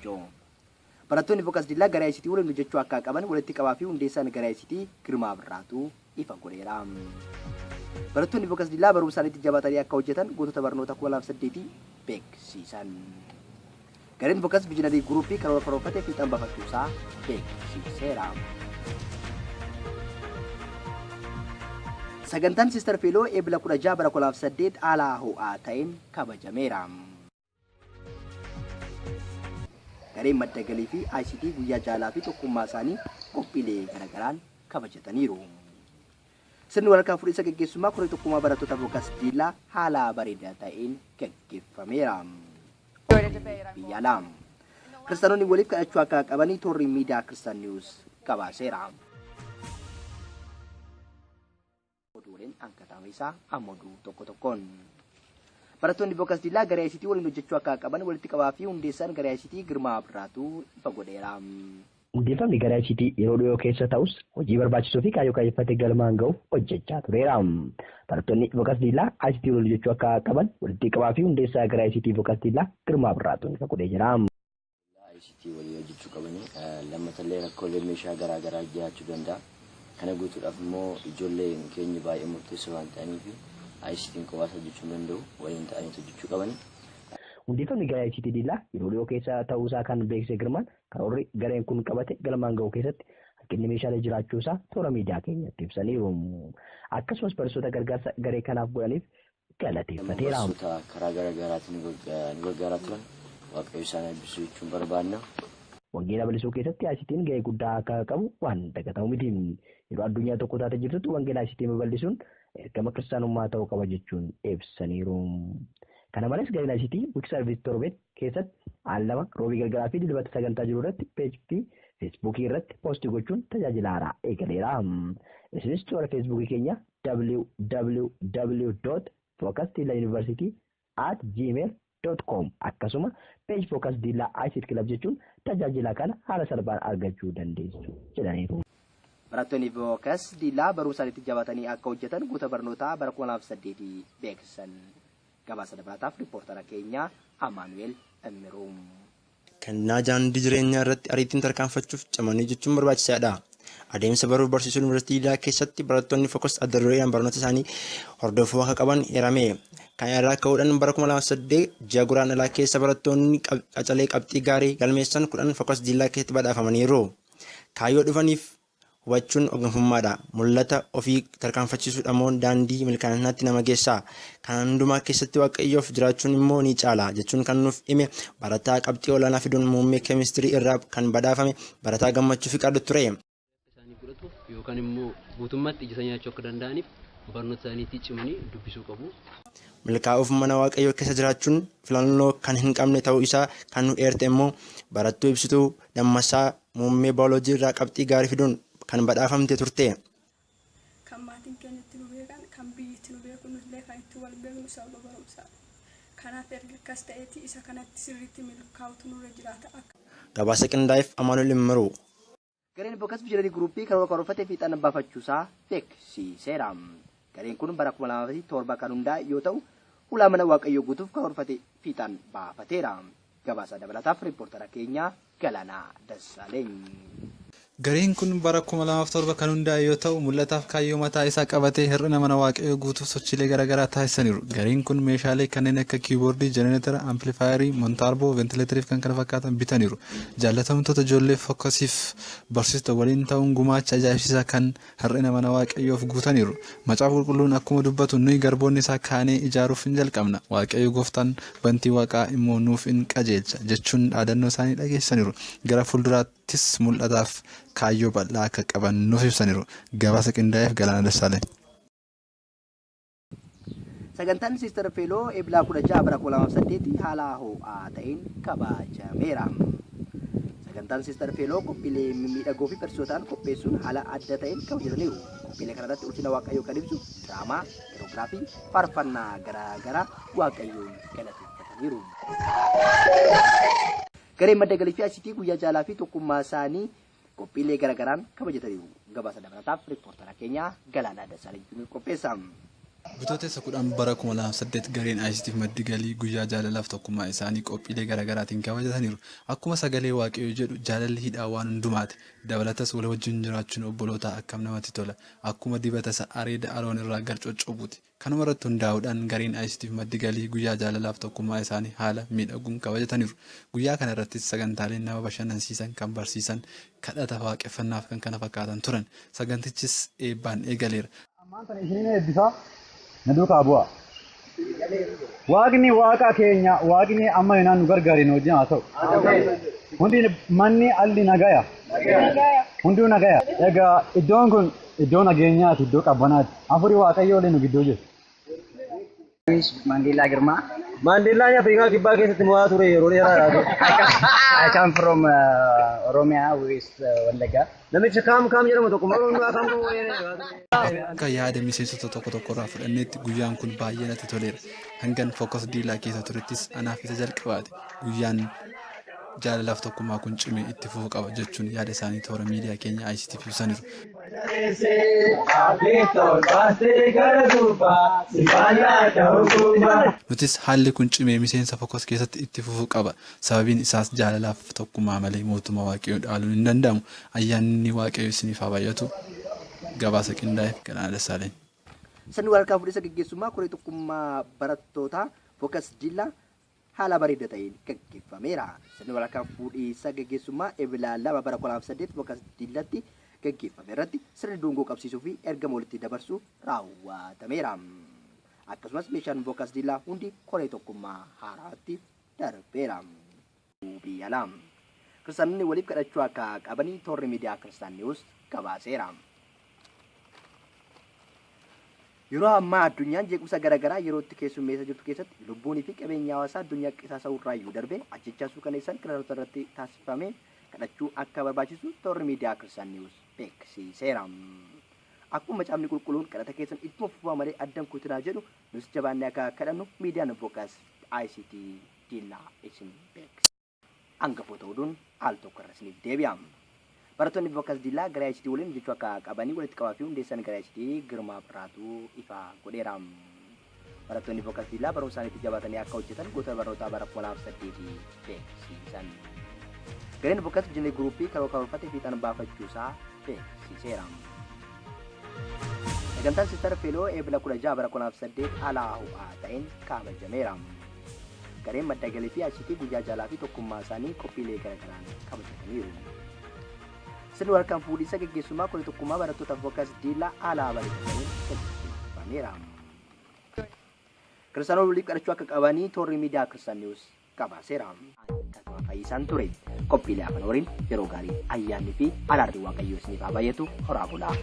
ijoo. Barattoonni Focus Dillaa garee ICT waliin hojjechuu akka qaban walitti qabaa fi hundeessaan garee ICT Girmaa Birraatuu ifa godheera. Barattoonni Focus Dillaa barumsa isaaniitti jabaatanii akka hojjetan gootota barnoota 2008 beeksisan. Gareen Focus Visionary Group karoora karoorfate fiixaan baafachuusaa beeksiseera. Sagantaan Sister Fellow Ebla 16 bara 2008 haala ho'aa ta'een kabajameera. Gareen madda galii fi ICT guyyaa jaalaa fi tokkummaa isaanii qophiilee garagaraan kabajataniiru. Sirni walakkaa fuudhinsa gaggeessummaa koree tokkummaa barattoota Focus Dillaa haala bareedaa ta'een gaggeeffameera. Biyya alaa. Kiristaanonni waliif kadhachuu akka qabanii toorri miidiyaa Christian News gabaaseera. Oduuleen hanqatama isaa amma oduu tokko tokkoon. Barattoonni Focus Dillaa garee ICT waliin hojjechuu akka qaban walitti qabaa fi hundeessaan garee ICT Girmaa Birraatuu ifa godheera. Hundeeffamni garee ICT yeroo dhiyoo keessa ta'us hojii barbaachisoo fi kaayyoo kaayyeffate galmaan ga'uuf hojjechaa tureera. Barattoonni Focus Dillaa ICT waliin hojjechuu akka qaban walitti qabaa fi hundeessaa garee ICT Focus Dillaa Girmaa Birraatuun ifa godhee jira. ICT waliin hojjechuu qabanii lammatallee rakkoolee meeshaa garaa garaa jiraachuu danda'a. Kana guutuudhaaf immoo ijoolleen keenya baay'ee murteessoo waan ta'aniif ICT'n kophaas hojjechuu hin danda'u, waliin ta'anii hojjechuu qabani. Hundeeffamni garee ICT Dillaa yeroo dhiyoo keessa ta'uusaa kan beeksise Girmaan karoorri gareen kun qabate galmaan ga'uu keessatti hanqinni meeshaalee jiraachuusaa toora miidiyaa keenyatti ibsaniiru. Akkasumas barsiisota gargaarsa garee kanaaf godhaniif galateeffateera. Barsiisota karaa garaa garaatiin nu gargaaraa turan Waaqayyo isaan eebbisuu jechuun barbaanna. Wangeela bal'isuu keessatti ICT'n ga'ee guddaa akka qabu waan dagatamu miti. Yeroo addunyaa tokko taate jirtutti wangeela ICT babal'isuun ergama kiristaanummaa ta'uu qaba jechuun ibsaniiru. Kana malees gareen ICT Week Service torbee keessatti al lama roobii galgalaa fi dilbata sagantaa jiru irratti peejii fi feesbuukii irratti poostii gochuun tajaajila haaraa eegaleera. Isinis toora feesbuukii keenya www.focusdillauniversity@gmail.com akkasuma page Focus Dillaa ICT Club jechuun tajaajila kana haala salphaan argachuu dandeessu jedhaniiru. Barattoonni Focus Dillaa barumsa isaaniitti jabaatanii akka hojjetan guuta barnootaa bara 2008 beeksisan. Gabaasa dabalataaf riippoortara keenya Amaanu'eel Immiruu. Kennaa daandii jireenyaa irratti ariitiin tarkaanfachuuf cimanii hojjechuun barbaachisaadha. Adeemsa baruuf barsiisuu Yuunivarsiitii Diillaa keessatti barattoonni Focus adda dureedhaan barnoota isaanii hordofuu akka qaban eerame. Kana irraa ka'uudhaan bara 2008 ji'a Guraandhalaa keessa barattoonni qacalee qabxii gaarii galmeessan 10 Focus Diillaa keessatti badhaafamaniiru. Kaayyoo dhufaniif hubachuun ogummaadha. Mul'ata ofii tarkaanfachiisuudhamoo daandii milkaa'inaatti nama geessa. Kana hundumaa keessatti Waaqayyoof jiraachuun immoo ni caala jechuun kan nuuf hime barataa qabxii olaanaa fiduun muummee keemistirii irraa kan badhaafame barataa Gammachuu Fiqaadu ture. Isaanii godhatuuf yookaan immoo guutummaatti ija isaa nyaachuu akka danda'aniif barnoota isaaniitti cimanii dubbisuu qabu. Milkaa'uuf mana Waaqayyoo keessa jiraachuun filannoo kan hin qabne ta'uu isaa kan nu eerte immoo barattuu Ibsituu Dammasaa muummee baayoloojii irraa qabxii gaarii fiduun kan badhaafamte turte. Kan maatiin keenya itti nu beekan, kan biyyi itti nu beeku, nutillee kan itti wal beeknu sababa barumsaadha. Kanaaf erga akkas ta'eeti isa kanatti sirriitti milkaa'utu nurra jiraata. Akka. Gabaasa qindaa'eef Amaanu'el Immiruu. Gareen Focus Visionary Group karoora karoorfate fiixaan baafachuusaa beeksiseera. Gareen kun bara 2007 kan hundaa'e yoo ta'u, hulaa mana Waaqayyoo guutuuf karoorfate fiixaan baafateera. Gabaasa dabalataaf riippoortara keenya Galaanaa Dassaaleeny. Gareen kun bara 2007 kan hundaa'e yoo ta'u, mul'ataaf kaayyoo mataa isaa qabatee hir'ina mana Waaqayyoo guutuuf sochiilee garaagaraa taasisaniiru. Gareen kun meeshaalee kanneen akka kiiboordii, jenereetara, amplifaayerii, montaarboo, ventileetarii fi kan kana fakkaatan bitaniiru. Jaallatamtoota ijoollee Fokasiif barsiisota waliin ta'uun gumaacha ajaa'ibsiisaa kan hir'ina mana Waaqayyoof guutaniiru. Macaafa Qulqulluun akkuma dubbatu nuyi garboonni isaa kaanee ijaaruuf in jalqabna, Waaqayyo gooftaan bantii waaqaa immoo nuuf in qajeelcha jechuun dhaadannoo isaanii dhageessisaniiru. Gara fuulduraattis mul'ataaf kaayyoo bal'aa akka qaban nuuf ibsaniiru. Gabaasa qindaa'eef Galaanaa Dassaaleny. Sagantaan Sister Fellow Ebla 16 bara 2008 haala ho'aa ta'een kabajameera. Sagantaan Sister Fellow qophiilee mimmiidhagoo fi barsiisotaan qopheessuun haala adda ta'een kabajataniiru. Qophiilee kanarratti ulfina Waaqayyoo kan ibsu diraamaa, koreoogiraafii, faarfannaa garaa garaa Waaqayyoon galateeffataniiru. Gareen madda galii fi ICT guyyaa jaalaa fi tokkummaa isaanii qophiilee garagaraan kabajataniiru. Gabaasa dabalataaf riippoortara keenya Galaanaa Dassaalany nuuf qopheessa. Bitootessa 10 bara 2008 gareen ICTf maddi galii guyyaa jaalalaaf tokkummaa isaanii qophiilee garaagaraatiin kabajataniiru. Akkuma sagalee Waaqayyoo jedhu jaalalli hidhaa waan hundumaati. Dabalatas wal wajjin jiraachuun obbolootaa akkam namatti tola. Akkuma dibata isa areeda Aroon irraa gar coccobuuti. Kanuma irratti hundaa'uudhaan gareen ICTf maddi galii guyyaa jaalalaaf tokkummaa isaanii haala miidhaguun kabajataniiru. Guyyaa kana irrattis sagantaaleen nama bashannansiisan, kan barsiisan, kadhata, waaqeffannaaf kkf turan. Sagantichis eebbaan eegaleera. Ammaan tana isinin eebbisa, na duukaa bu'aa. Waaqni Waaqa keenya, Waaqni amma yoonaa nu gargaare nu wajjin haa ta'u. Hundi manni alli nagaya. Hunduu nagaya. Egaa iddoon kun iddoo nageenyaati, iddoo qabbanaati. Hafuurri Waaqayyoo illee nu gidduu jira. Mandela Girma. Maandeellaan Afrikaa Kibbaa keessatti mo'aa ture yeroo dheeraadhaaf. I come from Oromia, West Wallaga. Namicha kaam kaam jedhamu tokko maal kaam kaam. Akka yaada miseensota tokko tokkorraa fudhannetti guyyaan kun baay'ee natti toleera. Hangan Focus Diilaa keessa turettis anaaf isa jalqabaati. Guyyaan jaalalaaf tokkummaa kun cimee itti fufuu qaba jechuun yaada isaanii toora miidiyaa keenya ICTf ibsaniiru. Nutis haalli kun cimee miseensa Focus keessatti itti fufuu qaba. Sababiin isaas jaalalaaf tokkummaa malee mootummaa Waaqayyoo dhaaluun hin danda'amu. Ayyaanni Waaqayyoo isiniif haa baay'atu. Gabaasa qindaa'eef Galaanaa Dassaaleny. Sirni walharkaa fuudhinsa gaggeessummaa koree tokkummaa barattootaa Focus Dilla haala bareeda ta'een gaggeeffameera. Sirni walharkaa fuudhinsa gaggeessummaa Ebla 2 bara 2008 Focus Dillatti gaggeeffame irratti sirni dungoo qabsiisuu fi ergama walitti dabarsuu raawwatameera. Akkasumas meeshaan Focus Dillaa hundi koree tokkummaa haaraatti darbeera. Biyya alaa. Kiristaanonni waliif kadhachuu akka qabanii toorri miidiyaa Kiristaan Niwus gabaaseera. Yeroo ammaa addunyaan jeequmsa garaagaraa yeroo itti keessummeessa jirtu keessatti lubbuunii fi qabeenyi hawaasaa addunyaa qisaasa'uu irraayyuu darbee ajjechaa suukaneessaan kiristaanota irratti taasifameen kadhachuu akka barbaachisu toorri miidiyaa Kiristaan Niwus beeksiseera. Akkuma Macaafni Qulqulluun kadhata keessan ittuma fufaa malee adda hin kutinaa jedhu nus jabaannee akka kadhannu miidiyaan Focus ICT Diillaa isin beeksisa. Angafoota oduun al tokko irra isiniif deebi'a. Barattoonni Focus Diillaa garee ICT waliin hojjechuu akka qabanii walitti qabaa fi hundeessan garee ICT Girmaa Birraatuu ifa godheera. Barattoonni Focus Diillaa barumsa isaaniitti jabaatanii akka hojjetan goota barnootaa bara 2008 beeksisan. Gareen Focus Engineering Group karoora karoorfate fiixaan baafachuusaa beeksiseera. Sagantaan Sister Fellow Eebila 16 bara 2008 haala ho'aa ta'een kabajameera. Gareen madda galii fi ICT guyyaa jaalaa fi tokkummaa isaanii qophiilee garaagaraan kabajataniiru. Sirni walharkaan fuudhinsa gaggeessummaa koree tokkummaa barattoota Focus Diillaa haala bareedaa ta'een gaggeeffameera. Kiristaanonni waliif kadhachuu akka qabanii toorri miidiyaa Kiristaan Niwus gabaaseera. Ani Fayyisaan ture. Qophiilee hafan waliin yeroo gaarii, ayyaanni fi araarri Waaqayyoo isiniif haa baay'atu. Horaa bulaa.